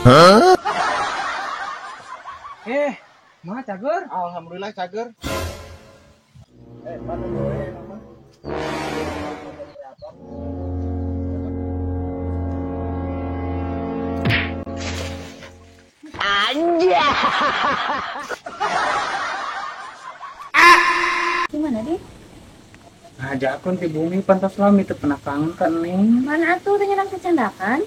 Huh? Mah cager? Alhamdulillah cager. Mana gue nama? Anjay. Gimana deh? Ngajakun di bumi pantas lami teu pernah kangen ka Neng. Mana atuh teh nyerang kecandakan?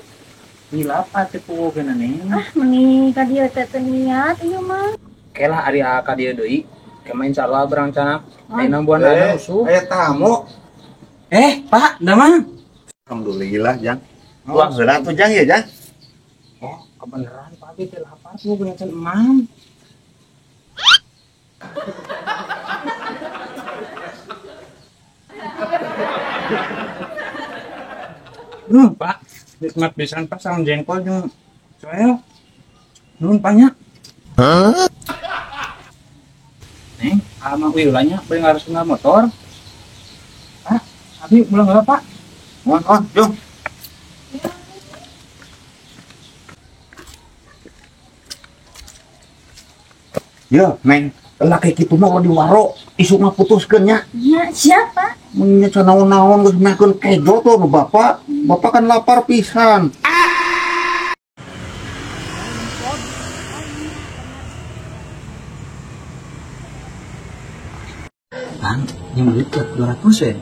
Hilap atuh puguh Neng. Ah, meni ka dieu teh teu niat ieu mah. Kelah ari ka dieu deui. Kema insyaallah berancana. Ayeuna buan ada musuh. Aya tamu. Pak, damang. Alhamdulillah, Jang. Uang heula tuh Jang ya, Jang. Oh, kebenaran Pak teh lapar tuh bener emam. Pak, nikmat pisan Pak sareng jengkol jeung soel. Nuhun banyak. Hah? Neng, ama wiulanya bari ngarus motor. Pak, abi pulang heula, Pak. Mohon, jom. Ya, Neng, laki kitu mah di waro, isuk mah putuskeun nya. Ya, siapa? Mun nya naon-naon geus makeun kejo tuh nu bapak. Bapak kan lapar pisan. Bang, yang beli 200 ya?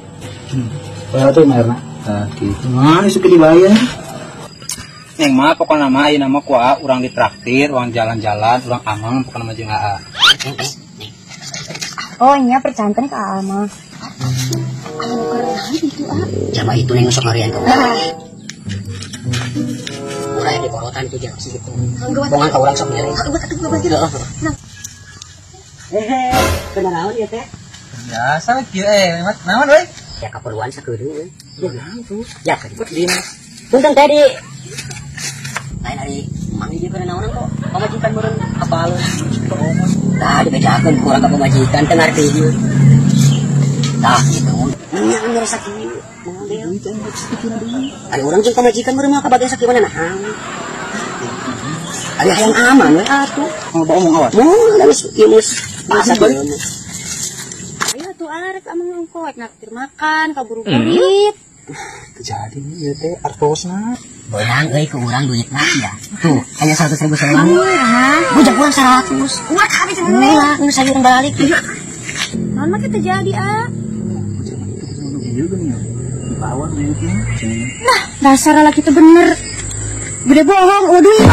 Berapa tuh mayarna? Nah, gitu. Mah, isuk dibayar. Neng mah pokokna mah ayeuna mah ku aa urang ditraktir, urang jalan-jalan, urang amang pokokna mah jeung aa. Oh, nya percanten ka aa mah. Anu keren itu aa. Jama itu neng sok ngarian ka urang. Urang yang diporotan itu jam segitu. Bongan ka urang sok nyeri. Nah. Kena naon ieu teh? Biasa kieu naon euy? Ya kaperluan sakedeung euy. Ya naon tuh? Ya kan dinas. Punten tadi. Lain ari mang ieu kana naonan kok pamajikan meureun apaleun. Tah dibejakeun ku urang ka pamajikan teu ngarti ieu. Tah kitu. Nya anu rasa kieu. Ari urang jeung pamajikan meureun mah kabagian sakieu mana nahan. Ari hayang aman we atuh. Oh, omong awas. Mun geus ieu geus asa kieu. Ayo atuh arek amang ongkoh naktir makan kaburu-burit. Terjadi nih ieu teh artosna. Beurang euy ku urang duitna ya. Tuh, hanya 100.000 seorang. Bujang urang 100. Kuat habis sebenarnya. Ulah, nu sayur balik. Naon mah teu jadi, ah. Di bawah duitnya. Nah, dasar laki itu bener. Gede bohong, udah duit.